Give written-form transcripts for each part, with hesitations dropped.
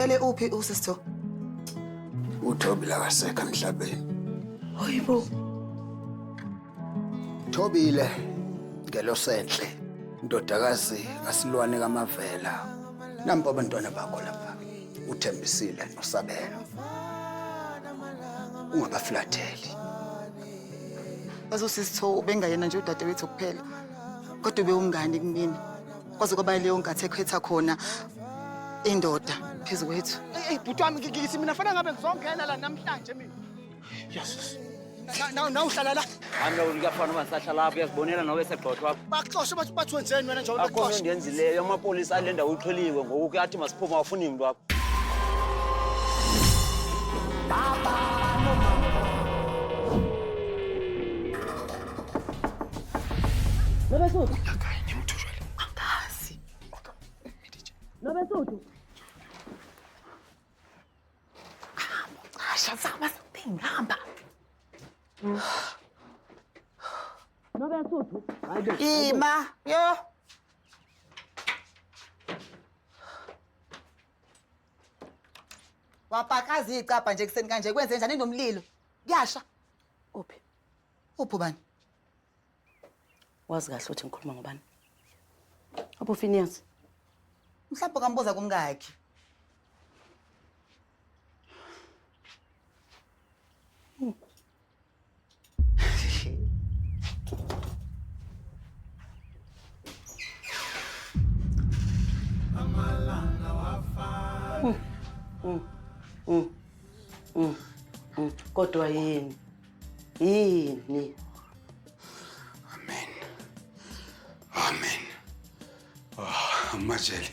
Ele uphi usisitho? UThobile akasekho emhlabeni. Hayibo. Thobile ngelosenhle indodakazi kaSilwane kaMavela. Nampo abantwana bakho lapha. Uthembisile noSabelo. Ungabaflatheli. Bazosisitho ubengayena nje udadewethu kuphela. Kodwa ube umngani kumina. Kwaze kwaba leyo nkathi ekhetha khona indoda phezu kwethu. Ey bhuti wami ngithi mina fanele ngabe ngizongena la namhlanje mina. Yes. Na na uhlala la. Hayi mina kuyafana uba ndisahlala apha uyazibonela nawe segxothwa apha. Baxoshe bathi bathi wenzeni wena njengoba Akho nto bexosha. endiyenzileyo amapolisa ale ndawo ixheliwe ngoku kuyathi masiphume awafuni mntu apha. Nobesuthu. Angazi. Nobesuthu. Asha zama something hamba. Nobesuthu. Ima yo. Wapakaza icapha nje kuseni kanje kwenze njani nomlilo? Kuyasha. Uphi? Uphi ubani? Wazi kahle ukuthi ngikhuluma ngobani. Uphi uPhineas? Mhlawumbe ukambuza kumkakhe. Kodwa yini? Yini? Amen. Amen. Ah, Majele.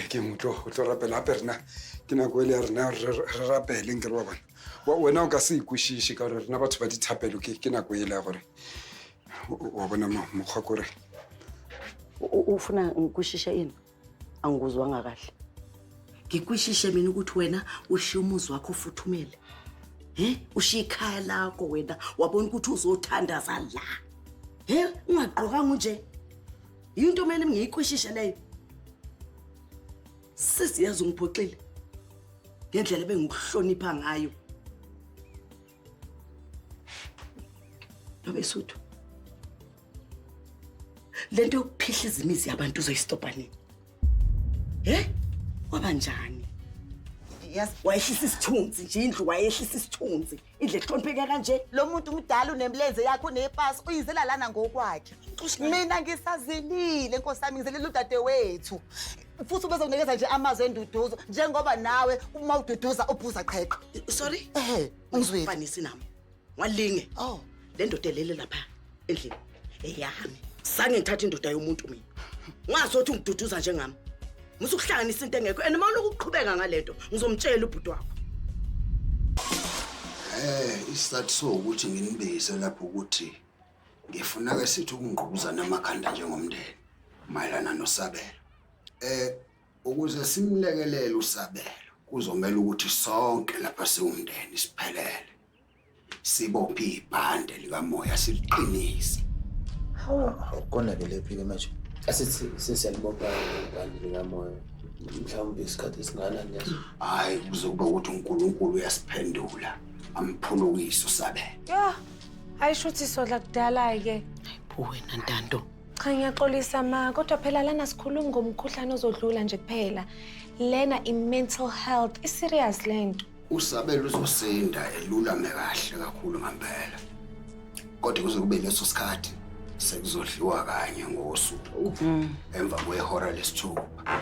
Ke motlo o tlo rapela gape rena ke nako ele ya rena re rapele nke re wa bona. Wena o ka se ikwešiše ka gore rena batho ba dithapelo ke nako ele ya gore wa bona mokgwa kore. Ufuna ngikwishishe ini? Angikuzwanga kahle. Ngikwishishe mina ukuthi wena ushiye umuzi wakho ufuthumele. He? Ushiye ikhaya lakho wena wabona ukuthi uzothandaza la. He? Ungagqokanga nje. Yinto kumele ngiyikwishishe leyo. Sisi yazi ungiphoxile. Ngendlela ebengikuhlonipha ngayo. Nobesuthu. Lento yokuphihliza imizi yabantu uzoyistopa nini? He? Wabanjani? Yazi Wayehlisa isithunzi nje indlu wayehlisa isithunzi. Indlu ehlonipheke kanje. lo muntu mdala unemlenze yakhe unepasi uyizela lana ngokwakhe. Mina ngisazilile nkosi yami ngizelile udadewethu. Futhi ubezokunikeza nje amazwi enduduzo njengoba nawe uma ududuza uphuza qheqhe. Sorry? Ehhe, ungizwile. Fanisi nami. Walinge. Oh. Le ndoda elele lapha endlini eyami. Sange ngithatha indoda yomuntu mina. Ungazothi ungiduduza njengami. Musukuhlanganisa into engekho and uma ulokuqhubeka ngalento ngizomtshela ubhuti wakho. Isizathu sokuthi nginibize lapho ukuthi ngifuna ke sithi ukungqubuzana amakhanda njengomndeni mayelana noSabelo. Ukuze simlekelele uSabelo kuzomela ukuthi sonke lapha siwumndeni siphelele. Sibophe ibhande likamoya siliqinise. Hawu konakelephi-ke manje? Asithi sesiyalibopha ibhande likamoya. Mhlawumbe isikhathi esingakanani leso? Hhayi kuzokuba ukuthi uNkulunkulu uyasiphendula amphulukise uSabelo. Ya, hayi shuthi sodla kudala-ke. Bo wena Ntando. Cha ngiyaxolisa ma, kodwa phela lana sikhulumi ngomkhuhlane ozodlula nje kuphela. Lena i-mental health, i-serious lento. USabelo uzosinda elulame kahle kakhulu ngempela. Kodwa kuze kube leso sikhathi sekuzodliwa kanye ngosuku emva kwehora lesithupha.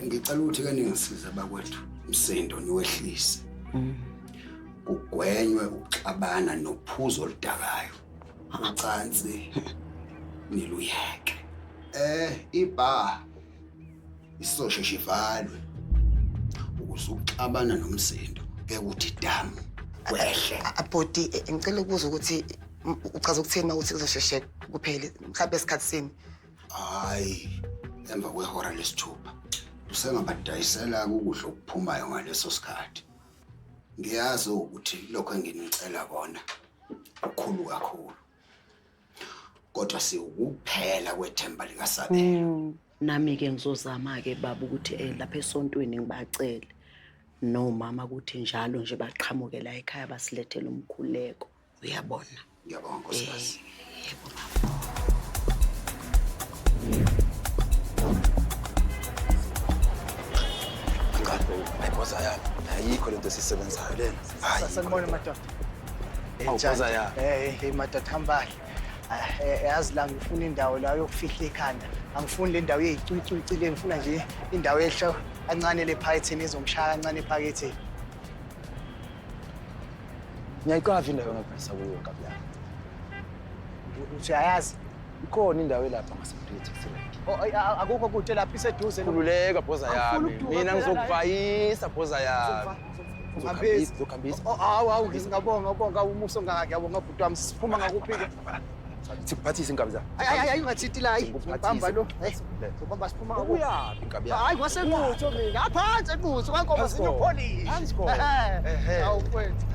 Ngicela ukuthi ke ningisize bakwethu umsindo niwehlise. Kugwenywe ukuxabana nophuzo oludakayo. Ucansi niluyeke. Ibar isosheshe ivalwe ukuze ukuxabana nomsindo ke kuthi damu kwehle. Bhuti, ngicela ukubuza ukuthi uchaza ukuthini uma uthi kuzosheshe kuphele mhlawumbe esikhathi sini? Hayi, emva kwehora lesithupha usengabadayisela ukudla okuphumayo ngaleso sikhathi. Ngiyazi ukuthi lokho enginicela kona kukhulu kakhulu. Kodwa siwukuphela kwethemba likaSabelo. Nami-ke ngizozama-ke baba ukuthi lapha esontweni ngibacele nomama ukuthi njalo nje baqhamuke la ekhaya basilethele umkhuleko. Uyabona? Ngiyabonga nkosikazi. Yebo baba. Ayibhoza yami. Ayikho lento esisebenzayo lena. Sanibona madoda. Awubhoza yami. Hey madoda hamba. Yazi la ngifuna indawo la yokufihla ikhanda. Angifuni le ndawo yeyicwicwici le, ngifuna nje indawo ehla kancane le phaketheni ezongishaya kancane ephaketheni. Ngiyayiqava indawo engakubhekisa kuyo nkabi yami. Uthi uyayazi? Ikhona indawo elapha ngasePretty Rank. Oh, akukho kude lapha, iseduze. Khululeka bhoza Angifuni yami. ukuduka Mina phela la. ngizokuvayisa bhoza yami. Ngizokuhambisa. Ngizokuhambisa. Oh, awu awu ngingabonga ubonga umuso ongaka, ngiyabonga bhuti wami. Siphuma ngakuphi-ke? Sikuphathise inkabi zami. Ayi ayi ayi ungathinti la, ayi. Ngibamba lo. Hayi. Ngibamba siphuma ngakuphi? Uyaphi inkabi yami? Hayi kwasenqutho mina. Aphansi enqutho kwankomo Phansi khona. sinopolish. Phansi khona. Ehhe. Awu mfowethu.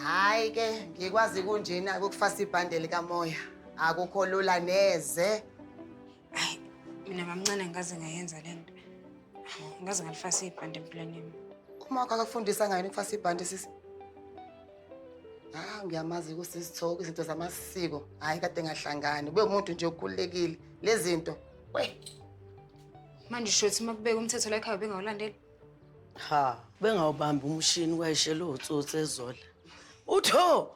Hhayi ke, ngikwazi kunjena ukufasa ibhande likamoya. Akukho lula neze. Hayi, mina mamncane ngikaze ngayenza le nto. Ngikaze ngalifasa ibhande empilweni yami. Uma wakho akakufundisa ngayini ukufasa ibhande sisi? Ah, ngiyamazi kusisithoko izinto zamasiko. Hhayi kade ngahlangani. Kube umuntu nje okhululekile. Lezi zinto, we. Manje usho ukuthi uma kubeka umthetho la ekhaya bengawulandeli? Ha, bengawubambi umshini kwayishela utsotsi ezola. Utho!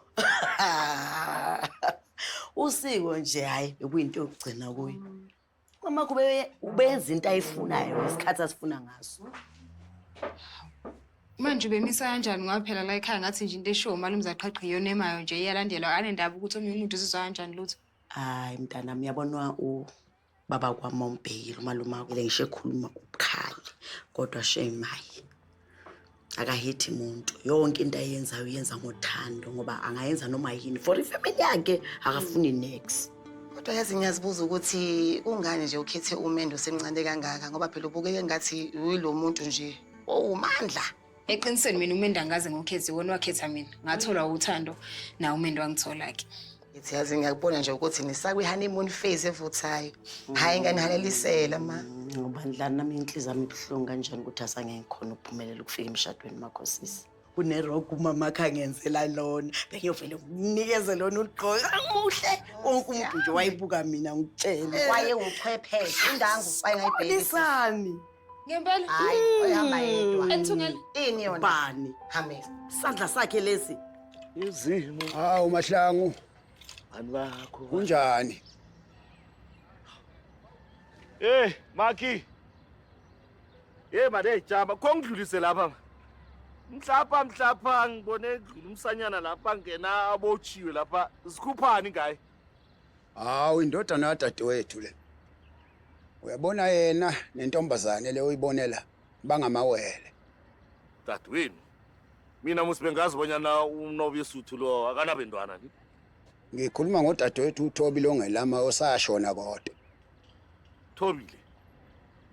Usiko nje hayi bekuyinto yokugcina kuyo. Mama kube ubenza into ayifunayo ngesikhathi asifuna ngaso. Manje ubemisa kanjani ngoba phela la ekhaya ngathi nje into eshiwo umalume Zaqhaqha iyona emayo nje iyalandelwa anendaba ukuthi omunye umuntu uzizwa kanjani lutho. Hayi mntanami, uyabona ubaba kwami umbhekile umalume wakho ngisho ekhuluma ubukhali kodwa shame hayi. Akahithi muntu. Yonke into ayenzayo uyenza ngothando ngoba angayenza noma yini for ifamily yakhe akafuni next. Kodwa yazi ngiyazibuza ukuthi kungani nje ukhethe umendo osemncane kangaka ngoba phela ubukeke ngathi uyilo muntu nje owumandla. Eqinisweni mina umendo angaze ngokhethe, wona wakhetha mina. Ngatholwa uthando na umendo wangithola-ke. Ngithi yazi ngiyakubona nje ukuthi nisakwi-honeymoon phase evuthayo. Hhayi nganihalalisela ma. Ngoba ndlani nami inhliziyo yami ibuhlungu kanjani ukuthi azange ngikhona ukuphumelela ukufika emshadweni makhosisi. Kunerogu umama akhe angenzela lona. Bengiyovele ngikunikeze lona uligqoke. Amuhle. Wonke umuntu nje wayibuka mina ngikutshele. Waye uchwepheshe indangu wayengayibheki. Sani. Ngempela? Hhayi, wayehamba yedwa. Enithungela? Ini yona? Bani? Hamela. Isandla sakhe lesi. Izimo Hawu Mahlangu, abantu bakho. kunjani? Hey, Maki. Hey, mane jama, kongidlulise lapha. Mhlapha ngibone kudlula umsanyana lapha ngena abotshiwe lapha. Sikhuphani ngaye? Hawu indodana kadadewethu le. Uyabona yena nentombazane le oyibonela bangamawele. Dadewenu. Mina musibengazi bonyana uNobesuthu lo akanabentwana ni. Ngikhuluma ngodadewethu uThobile ongelama osashona kodwa. Thobile.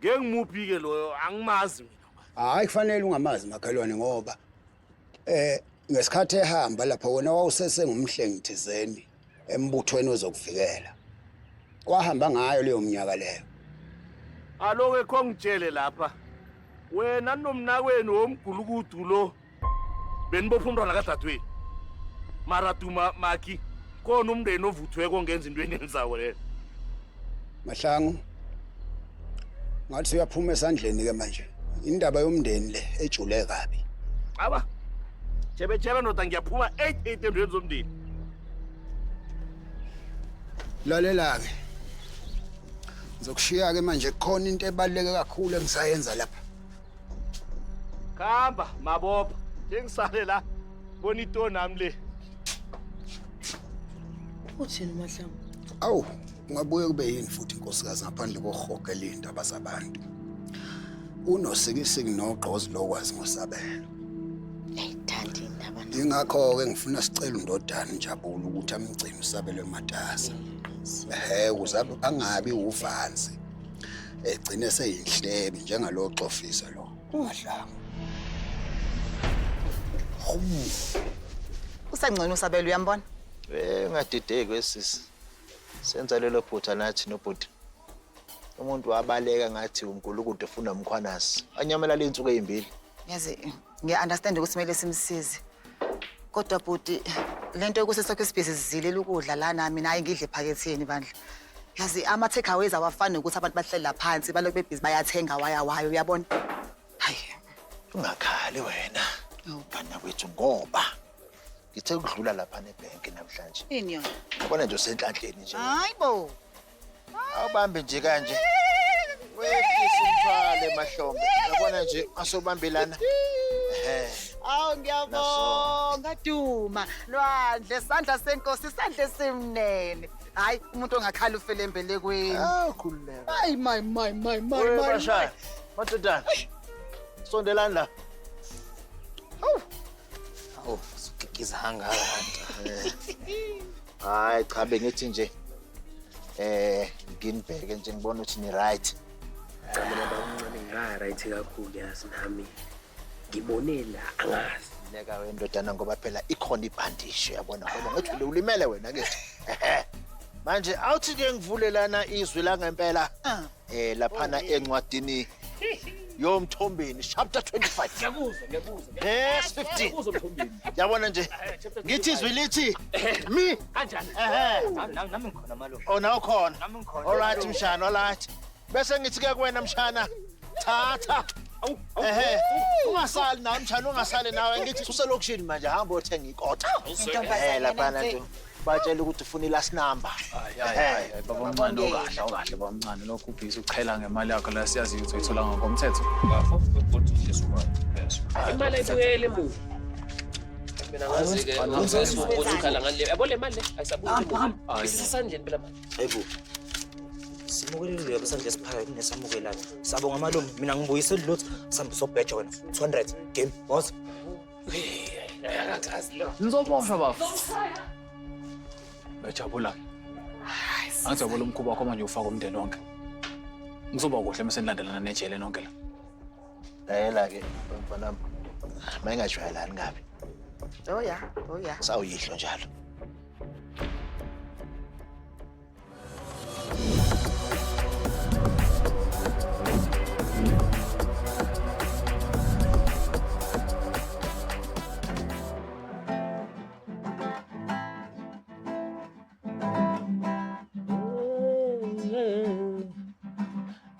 Ngeke ngimuphi ke loyo angimazi mina. Hayi kufanele ungamazi makhelwane ngoba ngesikhathi ehamba lapha wena wawusesengumhlengi thizeni embuthweni wezokuvikela. Wahamba ngayo leyo minyaka leyo. Aloke khongitshele lapha. Wena nomnakwenu womgulukudu lo benibopha umntwana kadadewenu. Mara duma Maki khona umndeni ovuthweko ngenza into enenzako leyo. Mahlangu, ngathi uyaphuma esandleni ke manje. Indaba yomndeni le ejule kabi. Aba. Chebe chebe ndoda ngiyaphuma 88 endweni zomndeni. Lalela ke. Ngizokushiya ke manje khona into ebaluleke kakhulu engisayenza lapha. Khamba mabopha. Njengisale la bona ito nami le. Uthini Mahlangu? Awu, ungabuye kube yini futhi inkosikazi ngaphandle kokuhogela indaba zabantu. Unosikisiki nogqozi lokwazi ngosabelo. Ayithandi indaba. Ingakho ke ngifuna sicela undodana Njabulo ukuthi amgcine usabelo ematasa. Ehhe, ukuze angabi uvanzi. Egcine seyinhlebi njengalo xofisa lo. Ungadlanga. Usengcono uSabelo, uyambona? Ungadideki wesisi. Senza lelo phutha nathi nobhuti. Umuntu wabaleka ngathi umgulukudu efuna umkhwanasi. Anyamalala iy'nsuku ey'mbili. Yazi, ngiya-understand ukuthi kumele simsize. Kodwa bhuti, lento yokuthi sokho sibhizi sizilela ukudla lana, mina hayi ngidle ephaketheni bandla. Yazi, ama-takeaways awafani nokuthi abantu bahleli la phansi balokhu bebhizi bayathenga waya wayo, uyabona? Hayi. Ungakhali wena. Mngani wethu ngoba ngithe ukudlula lapha nebhenki namhlanje. Yini yona? Yabona nje usenhlanhleni nje. Hayi bo. Awubambe nje kanje. Wehlisa umthwalo emahlombe. Yabona nje asobambelana. Ehhe. Awu ngiyabonga Duma. Lwandle, sandla senkosi, isandla esimnene. Hayi, umuntu ongakhala ufele embelekweni. Ah, khululeka. Hayi my my my my Wey my. bashaya. Madodana. Sondelani la. Awu, usugigiza kangaka kanti. Hayi cha, bengithi nje nginibheke nje ngibona ukuthi ni right. Cha, mina baba omncane nga-right kakhulu, yazi nami. Ngibone la, angazi. Leka wendodana ngoba phela ikhona ibhandishi, uyabona, ngoba ngithi ulimele wena ke. Ehhe. Manje awuthi ke ngivule lana izwi la ngempela. Laphana encwadini yoMthombeni chapter 25. Ngiyakuzwa, ngiyakuzwa. Verse 15. Ngiyakuzwa Mthombeni. Yabona nje ngithi izwi lithi mi Kanjani? Ehhe. Nami ngikhona malume. Oh, nawe khona. Nami ngikhona. All right mshana, all right. Bese ngithi ke kuwena mshana, thatha. Ehhe. Ungasali nawe mshana, ungasali nawe, ngithi uselokishini manje, hamba othenga ikota. Laphana nje batshela ukuthi ufuna i-last number. Hayi hayi, baba omncane, okahle awukahle baba omncane, lokhu ubhizi uchela ngemali yakho la, siyazi ukuthi uyithola ngokomthetho. Imali ayibuyele emuva. Mina ngazi-ke ukuthi ukhala ngale. Yabo le mali le ayisabuyi emuva. Isesandleni phela manje. Hayibo. Simukelile yabo isandla esiphakathi kunesamukelayo. Sabonga malume, mina ngibuyisele lutho. Sambe sobheja wena. 200 game boss. Akakazi lo. Nizoboshwa bafo. Uyajabula-ke. Angijabula umkhuba wakho manje ufaka umndeni wonke. Ngizoba kuhle mase nilandelana nejele nonke la. Layela ke mfana wami. Mayingajwayelani kabi. Oh ya, oh ya. Sawuyihlo njalo.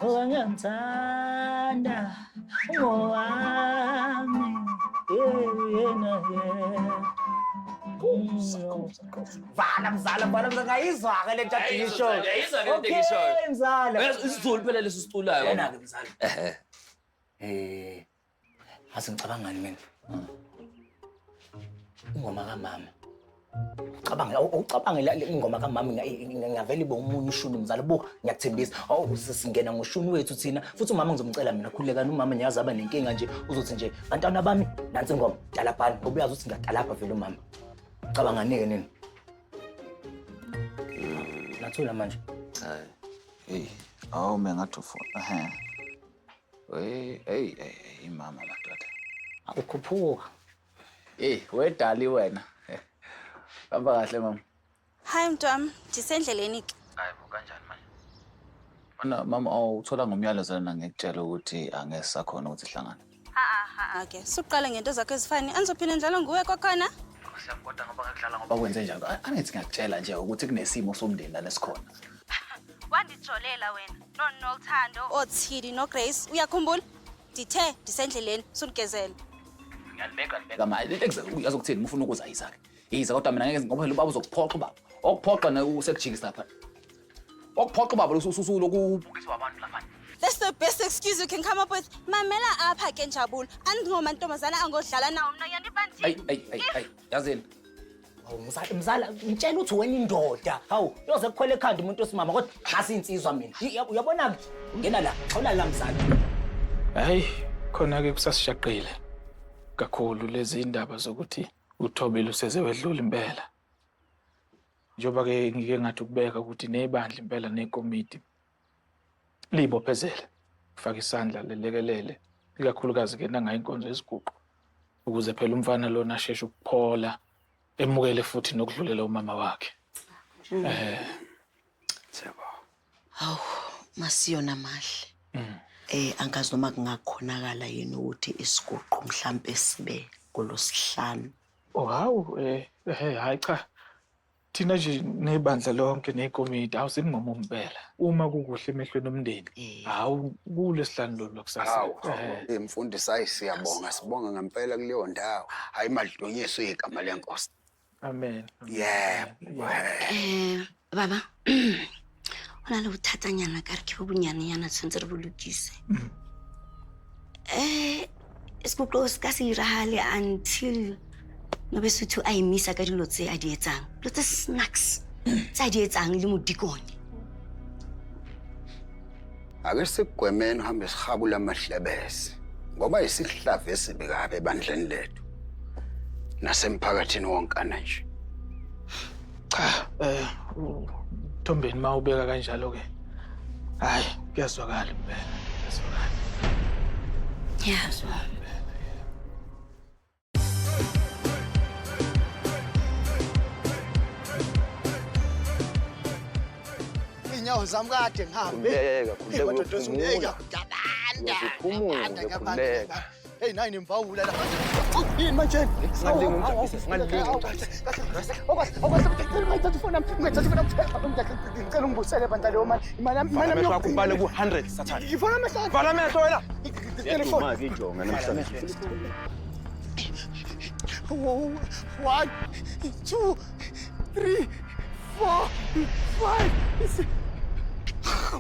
Owangithanda ungowami, yena yena. Vala mzala, vala mzala, ngayizwa-ke le nto ade ngiyishoyo. Ngiyayizwa ke le nto engiyishoyo. Okay mzala. Yazi isiZulu phela lesi siculayo. Yena-ke mzala. Ehhe. Ase ngicabangani mina? Ingoma kamama. Ucabange, awucabange ingoma kamama ingavele ibe omunye ushuni mzala, buka ngiyakuthembisa. Awu singena ngoshuni wethu thina, futhi umama ngizomcela mina, khululekani, umama ngiyazi aba nenkinga nje, uzothi nje bantwana bami nansi ingoma dalabhani, ngoba uyazi ukuthi ngiyadalabha vele umama. Cabangani-ke nini? Nathula manje. Hayi. Hey, awume ngathi ufuna. Ehhe. Hey, hey, hey, imama madoda. Ukhuphuka. Hey, wedali wena. Hamba kahle mama. Hayi mntwami, ndisendleleni ke. Hayi bo, kanjani manje? Mana mama, awuthola ngomyalezo lana ngikutshela ukuthi angeke sakhona ukuthi sihlangane. Ha-a ke, suqala ngento zakho ezifani, andizophinde njalo nguwe kwakhona. Nkosi yami, kodwa ngoba ngakudlala ngoba kwenze njalo. Angithi ngiyakutshela nje ukuthi kunesimo somndeni lana esikhona. Wandijolela wena, noNolthando, oThidi noGrace, uyakhumbula? Ndithe ndisendleleni, sundigezela. Ngiyalibeka libeka manje. Into uyazi ukuthini, uma ufuna ukuza yiza ke. Yiza kodwa mina ngeke, ngoba phela ubaba uzokuphoxa ubaba. Okuphoxa usekujikisa lapha. Okuphoxa ubaba usuloku ubukiswa abantu lapha. That's the best excuse you can come up with. Mamela apha ke Njabulo. Andingomantombazana angodlala nawo mna, uyandiva nje? Ayi ayi ayi ayi, yazini. Hawu mzala, mzala, ngitshela ukuthi wena indoda. Hawu, uyoze kukhwele ekhanda umuntu osimama kodwa ngasi insizwa mina. Uyabona ke? Ungena la, xhola la mzala. Hayi, khona ke kusasishaqile kakhulu lezi indaba zokuthi uThobile useze wedlula impela. Njengoba-ke ngike ngathi ukubeka ukuthi nebandla impela nekomiti liyibophezele kufaka isandla lelekelele ikakhulukazi-ke nangayo inkonzo yesiguqo ukuze phela umfana lona asheshe ukuphola emukele futhi nokudlulela umama wakhe. Hawu, masiyona mahle. Angazi noma kungakhonakala yini ukuthi isiguqo mhlampe sibe ngolosihlanu. Oh hawu, hayi cha. Thina nje nebandla lonke nekomiti awu sinqoma impela. Uma kukuhle emehlweni omndeni, hawu kulesihlanu lolu kusasa. Hawu, mfundisi, hayi siyabonga, sibonga ngempela kuleyo ndawo. Hayi malidunyiswe igama lenkosi. Amen. Yebo. Baba, ho na le bothatanyana ka re ke bo bonyanenyana tshwanetse re bo lokise. Sekoklo se ka se iragale until Nobesuthu a emisa ka dilo tse a di etsang, dilo tse snacks tse a di etsang le modikone. Ake sigwemeni uhambe sihabula amahlebezi ngoba isihlava esibi kabi ebandleni lethu nasemphakathini wonkana nje. Cha, Ntombeni ma ubeka kanjalo ke. Hayi, kuyazwakala impela, kuyazwakala. Yeah. Inyawo zami kade ngihambe. Khululeka, khululeka, Madoda, uyophumula. ngiyabanda. Uyophumula, khululeka. Hey, nayi nemvawula la. Yini manje? Singalingi umjabulise, singalingi umjabulise. Ngicela ungibusele bandla leyo mali. Imali yami, imali Vala yami amehlo akho ubale yokugcina. ku-100 Sathane. Ngifuna amehlo. Vala amehlo wena. Telefoni. Iyaduma-ke injongo namhlanje. 1, 2, 3, 4, 5, 6.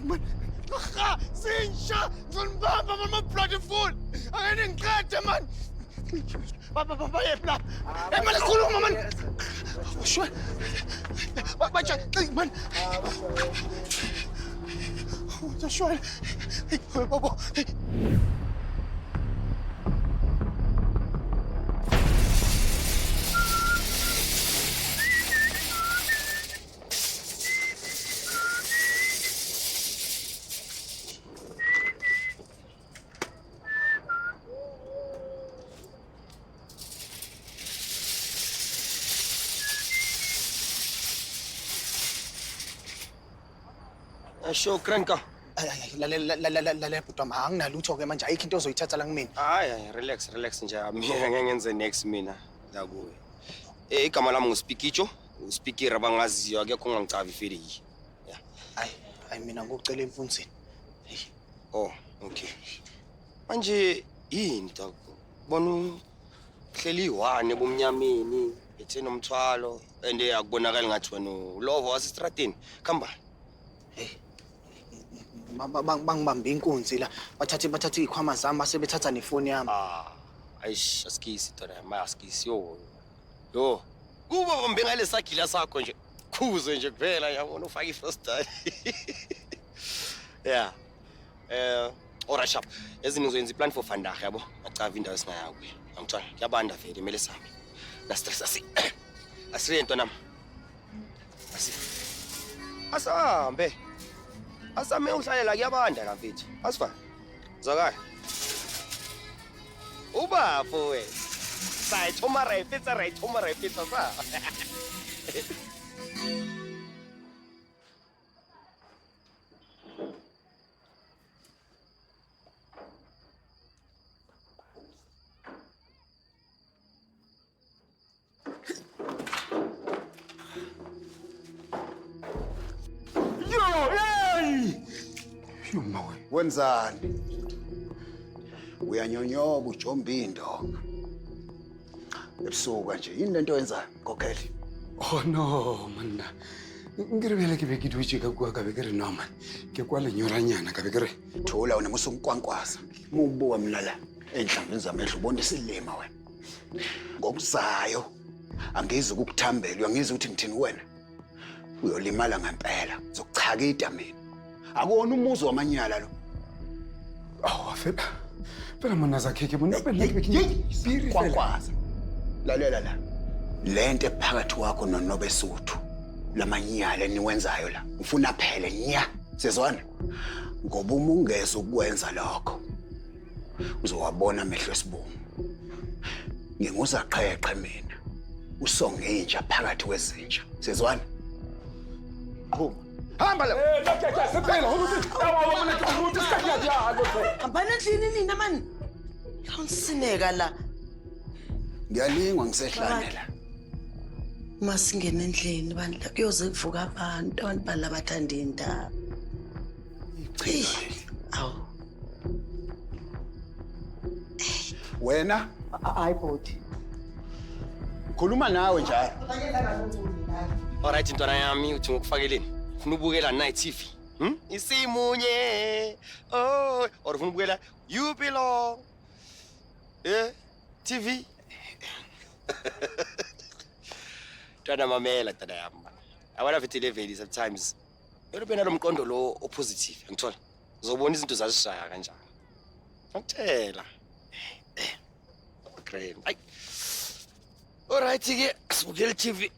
Man. Zinja! Ngizonibamba mama bloody fool! Angeke ngiqede man! Baba baba yephi lapha? Hey man khuluma man! Shwe! Batsha man! Shwe! Hey baba! Sho Kranka. Lalela bhuti wami, anginalutho-ke manje, ayikho into ozoyithatha la kumina. Hayi, hayi, relax, relax nje. Mina ngeke ngenze next mina la kuwe. Igama lami nguSpikicho, uSpikira abangaziyo akekho ongangicavi feli. Yeah. Hayi, hayi mina ngikucela emfunzini. Oh, okay. Manje yini ta? Bona uhleli one ebumnyameni, ethe nomthwalo and akubonakali ngathi wena ulovo wasestrateni. Khamba. Bangibambe inkunzi la, bathathe iy'khwama zami base bethatha nefoni yami. Ayish, asikisi tona, ma asikisi yo. Yo. Kuba bambe ngale sagila sakho nje. Khuze nje kuphela yabona ufaka i-first time. Yeah. Ora sharp. Yazi ngizoyenza i-plan for Vandag yabo. Ngacava indawo esingaya kuyo. Angithola kuyabanda vele kumele sihambe. Na stress asi. Asiye ntonami. Asi. Asambe. Asame uhlalela kuyabanda la mfethu. Asifana. Zwakala. Ubafo wena. Sayithoma rayifetsa rayithoma rayifetsa sa. Wenzani? Uyanyonyoba ujomba indonga. Ebusuku nje yini lento oyenzayo Nkokheli? Oh no, manna. Ngirebele ke be ke dutše ka kua ka be ke re no man. Ke kwa lenyoranyana ka be ke re thula wena musunkwankwaza. Mubuka mina la enhlamvini zamehlo ubona isilima wena. Ngokuzayo angizi ukukuthambela, uyangizwa ukuthi ngithini wena. Uyolimala ngempela, ngizokuchakida mina. Akuwona umuzi wamanyala lo. Awu fela. Fela monna zakhe ke monna pele ke ke Kwankwaza. Lalela la. Lento ephakathi kwakho noNobesuthu Lamanyala eniwenzayo la ngifuna phele nya. Sizwana? Ngoba uma ungeza ukwenza lokho uzowabona amehlo esibungu. Nginguzaqheqhe mina. Usonge inja phakathi kwezinja. Sizwana? Qhuma. Hamba la. Hambani endlini nina mani. Yawunsineka la. Ngiyalingwa ngisehlane la. Uma singena endlini bandla kuyoze kuvuka abantu abantu bala bathanda indaba. Awu. Wena hayi bhuti. Khuluma nawe njalo. Alright ntwana yami uthi ngokufakeleni. Ufuna ubukela Night TV. Isimunye. Oh, or ufuna ubukela You Belong. TV. Ntwana mamela ntwana yami. Abana futhi level sometimes. Ube nalo mqondo lo opositive, ngithola. Uzobona izinto zazishaya kanjani. Ngikutshela. Great. Ay. Alright ke, sibukele TV.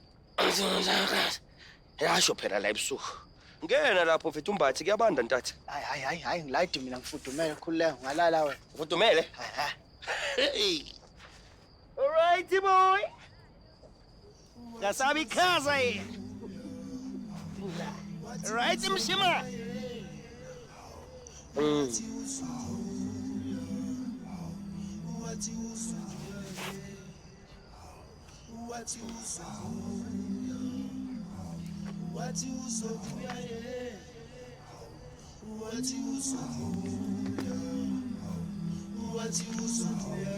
Yasho phela la ebusuku. Ngena lapho mfethu umbathi kuyabanda ntatha. Hayi hayi hayi hayi ngilayidi mina ngifudumele khululeka ngalala wena. Ufudumele? Hey. Alright boy. Ngasabi ikhaza ye. Right mshima. Wathi uzobuya ye, wathi uzobuya, wathi uzobuya.